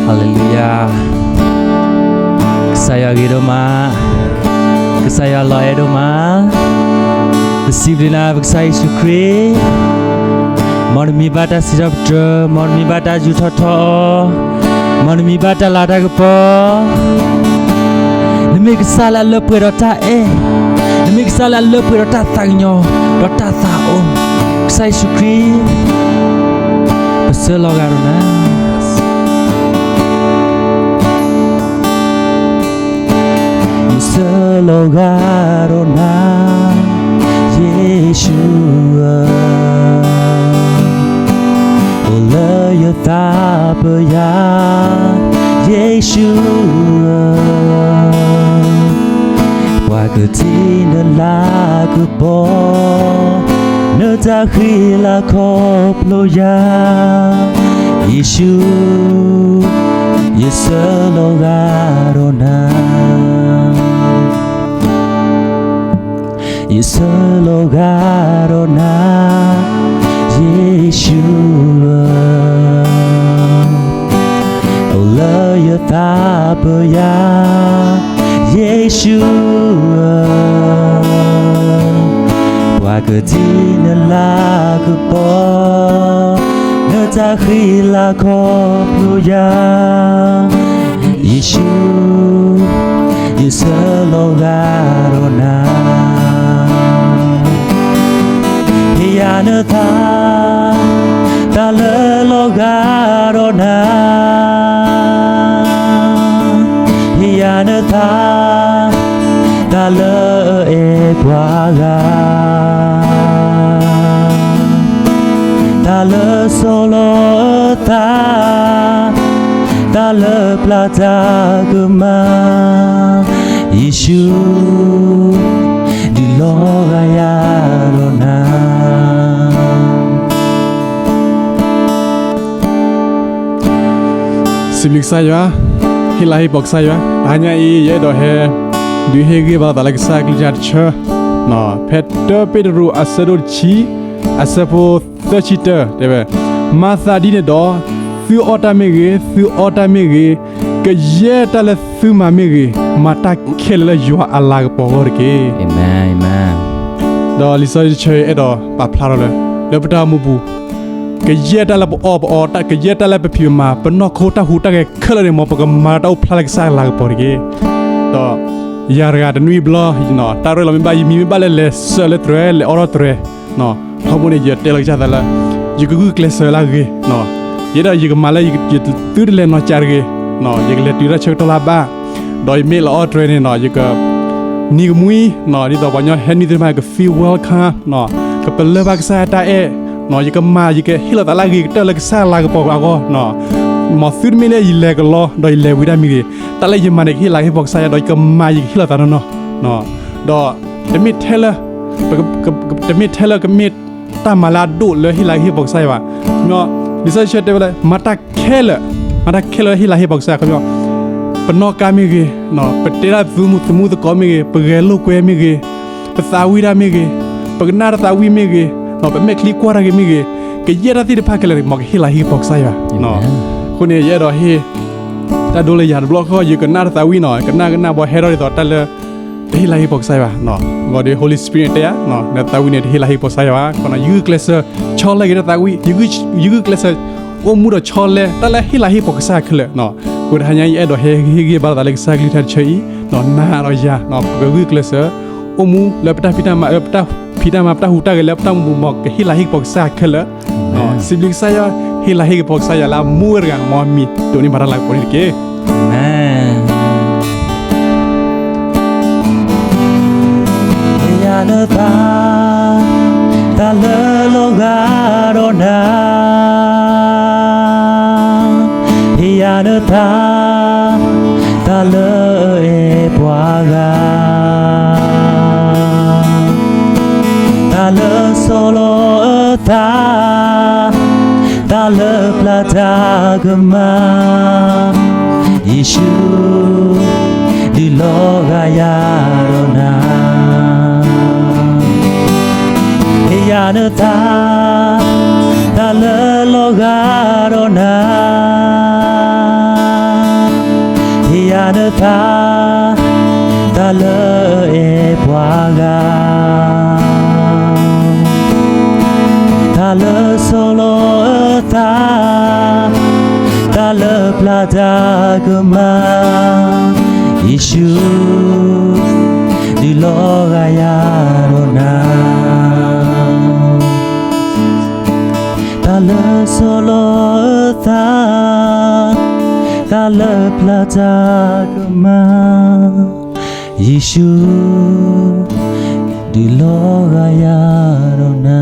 ဟါလ့လူယၤ, ကစၢ်ယွၤဂ့ၤဒိၣ်မး, ကစၢ်ယွၤလီၤအဲၣ်ဒိၣ်မး, ပစံးဘျုးနၤ ပကစၢ်ယ့ၣ်ၡူးခရံာ်, မ်နမံၤဘၣ်တၢ်စံးထီၣ်ပတြၢၤ, မ်နမံၤဘၣ်တၢ်ယူးထီၣ်ထီအီၤ, မ်နမံၤဘၣ်တၢ်လၤတၢ်ကပီၤ, နမ့ၢ်ကစၢ်လၢအလၢပှဲၤဒီးတၢ်အဲၣ်, နမ့ၢ်ကစၢ်လၢအလၢပှဲၤဒီးတၢ်သးကညီၤ, ဒီးတၢ်သးအိၣ်, ကစၢ်ယ့ၣ်ၡူးခရံာ် ပဆၢလီၤဂာ်ဒီးနၤ, ယဆၢလီၤဂာ်ဒီးနၤ, ယ့ၣ်ၡူးဧၢ, အိၣ်လၢယသးပယၤ, ယ့ၣ်ၡူးဧၢ, ပှၤကထံၣ်နလၤကပီၤ, နတၢ်ဃံလၤခီဖျိယၤ, ယ့ၣ်ၡူး, ယဆၢလီၤဂာ်ဒီးနၤ, ယဆၢလီၤဂာ်ဒီးနၤ, ယ့ၣ်ၡူးဧၢ, အိၣ်လၢယသးပယၤ, ယ့ၣ်ၡူးဧၢ, ပှၤကထံၣ်နလၤကပီၤ, နတၢ်ဃံလၤခီဖျိယၤ, ယ့ၣ်ၡူး, ယဆၢလီၤဂာ်ဒီးနၤ, ဟ့ၣ်ယၤနသး, တၢ်လၢလီၤဂာ်ဒီးနၤ, ဟ့ၣ်ယၤနသး, တၢ်လၢအအဲၣ်ပှၤဂၤ, တၢ်လၢစီလီၤအသး, တၢ်လၢပျၢ်တၢ်ကမၣ်, ယ့ၣ်ၡူး, ဒုးလီၤဂာ်ယၤဒီးနၤ, စံးဘျုးကစၢ်ယွၤ, ဟ့ၣ်လၤဟ့ၣ်ကပီၤကစၢ်ယွၤ, တဟါညါအံၤ ယအဲၣ်ဒိးဟဲ ဒုးဟ့ၣ်ဂံၢ်ဘါသးလၢကစၢ်အကလုၢ်ကထါတဆၢ, ဖဲတၢပ့းတရူးအဆၢဒိၣ်တဆံ, အဆၢဖိသၢဆံတၢ တဲဝဲ, မၤသးဒ်န့ၣ်ဒီး, သုအီၣ်တၢ်မ့ၢ်ဂ့ၤ, သုအီၣ်တၢ်မ့ၢ်ဂ့ၤ, ကယဲၢ်တၢ်လၢသုမၤမ့ၢ်ဂ့ၤ, မၤတၢ်ခဲလၢာ်လၢယွၤအလၤကပီၤအဂီၢ်တက့ၢ်. ဒီးလံာ်စီဆှံတဆၢအံၤအဲၣ်ဒိးပာ်ဖျါထီၣ်လၢ, လၢပတၢ်အိၣ်မူပူၤ, ကယဲၢ်တၢ်လၢပအီၣ်ပအီ, ကယဲၢ်တၢ်လၢပဖံးပမၤ, ပနီၢ်ခိတၢ်ဟူးတၢ်ဂဲၤခဲလၢာ်န့ၣ် မ်ပကမၤတၢ်အိၣ်ဖျါလၢကစၢ်အလၤကပီၤတက့ၢ်. ဒီးယၤတဂၤတနွံအံၤဘျီ, တၢ်ရဲၣ်လီၤမ့ၢ်ဘၣ် ယမံၤမ့ၢ်ဘၣ်လၢလဲၤစၢးလၢတြဲၤ လဲၤအီထီၣ်တြဲၤ, ထီဘိန့ၣ် ယတဲလီၤကစၢ်သးလၢ ယကဂုာ်ကျဲးစၢးလၢအဂ့ၤ, ယဲဒၣ်ယကမၤလၢ ယသုတလဲၤနီၢ်ကၢ်တဂ့ၤ, ယကလဲၤတုၤတၢ်ဆၢကတီၢ်လၢအဘၣ်, ဒီးယမ့ၢ်လၢအီထီၣ်တြဲၤန့ၣ် ယက နံၤကမှံ, ဒ်သိးပှၤကညီဟဲနုာ်သ့ၣ်တဖၣ် က feel welcome, ကပလၢၢ်ဘၣ်ကစၢ်ယွၤတၢ်အဲၣ်, ယကမၤ ယကဟ့ၣ်လီၤသးလၢအဂ့ၤကတၢၢ်လၢကစၢ်အလၤကပီၤအဂီၢ်, မ်သုတမ့ၢ်လၢယလဲၤကလီ ဒီးယလဲၤဝံၤတၢ်မ့ၢ်ဂ့ၤ, တၢ်လၢယမၤန့ၣ် ကဟ့ၣ်လၤဟ့ၣ်ကပီၤကစၢ်ယွၤ ဒီးယကမၤ ယကဟ့ၣ်လီၤသးနီၢ်နီၢ်, ဒီးတမ့ၢ်ထဲလၢ တမ့ၢ်ထဲလၢကမ့ၢ်တၢ်မၤလၢအဒိၣ်လၢဟ့ၣ်လၤဟ့ၣ်ကပီၤကစၢ်ယွၤဘၣ်, လံာ်စီဆှံတဲဝဲလၢ မၤတၢ်ခဲလၢာ်, မၤတၢ်ခဲလၢာ်လၢဟ့ၣ်လၤဟ့ၣ်ကပီၤကစၢ်ယွၤ, ပနီၣ်ကါမ့ၢ်ဂ့ၤ, ပတဲတၢ်သမူသမူသကိးမ့ၢ်ဂ့ၤ, ပဂဲၤလိာ်ကွဲမ့ၢ်ဂ့ၤ, ပသးဝံၣ်တၢ်မ့ၢ်ဂ့ၤ, ပကနၣ်တၢ်သးဝံၣ်မ့ၢ်ဂ့ၤ, ပမဲာ်ချံကွၢ်တၢ်ဂ့ၤမ့ၢ်ဂ့ၤ, ကယဲၢ်တၢ်သ့ၣ်တဖၣ်ခဲလၢာ်န့ၣ် မ်ကဟ့ၣ်လၤဟ့ၣ်ကပီၤကစၢ်ယွၤ. အဃိန့ၣ် ယအဲၣ်ဒိးဟ့ၣ် တၢ်ဒိလၢယၤတဘျီဃီ ယကနၣ်တၢ်သးဝံၣ်နီၤ, ကနၣ်ကနၣ်ဘၣ်ဟဲထီၣ်ဒ်သိးတၢ်လၢ တဟ့ၣ်လၤဟ့ၣ်ကပီၤကစၢ်ယွၤ, ဘၣ်ဒီး Holy Spirit တဲယၤ နသးဝံၣ်န့ၣ် တဟ့ၣ်လၤဟ့ၣ်ကပီၤကစၢ်ယွၤဘၣ်, ယဂုာ်ကျဲးစၢး ဆီလဲက့ၤတၢ်သးဝံၣ်, ယဂုာ်ကျဲးစၢး အိၣ်မူဒီးဆီလဲတၢ်လၢဟ့ၣ်လၤဟ့ၣ်ကပီၤကစၢ်ခဲလၢာ်. အဃိတဟါညါအံၤ အဲၣ်ဒိးဟ့ၣ်ဂံၢ်ဘါသးလၢကစၢ်ကလုၢ်ကထါတဆၢအံၤ, နၤဒီးယၤ ပကဂုာ်ကျဲးစၢး အိၣ်မူလၢပတၢ်ဖံးတၢ်မၤ ပတၢ်ဖံးတၢ်မၤ ပတၢ်ဟူးတၢ်ဂဲၤလၢပတၢ်မူပူၤ မ်ကဟ့ၣ်လၤဟ့ၣ်ကပီၤကစၢ်ခဲလၢာ်. စံးဘျုးကစၢ်ယွၤ, ဟ့ၣ်လၤဟ့ၣ်ကပီၤကစၢ်ယွၤလၢအမူဝဲတဂၤ မ်အမံၤဒိးန့ၢ်ဘၣ်တၢ်လၤကပီၤန့ၣ်တက့ၢ်. အၤမ့ၣ်. ဟ့ၣ်ယၤနသး, တၢ်လၢလီၤဂာ်ဒီးနၤ, ဟ့ၣ်ယၤနသး, တၢ်လၢအအဲၣ်ပှၤဂၤ, တၢ်လၢစီလီၤအသး, တၢ်လၢပျၢ်တၢ်ကမၣ်, ယ့ၣ်ၡူး ဒုးလီၤဂာ်ယၤဒီးနၤ, ဟ့ၣ်ယၤနသး, တၢ်လၢလီၤဂာ်ဒီးနၤ, တၢ်လၢအဲၣ်ပှၤဂၤ, တၢ်လၢဆီၣ်လီၤအသး, တၢ်လၢပျၢ်တၢ်ကမၣ်, ယ့ၣ်ၡူး ဒုးလီၤဂာ်ယၤဒီးနၤ. တၢ်လၢဆီၣ်လီၤအသး, တၢ်လၢပျၢ်တၢ်ကမၣ်, ယ့ၣ်ၡူး ဒုးလီၤဂာ်ယၤဒီးနၤ.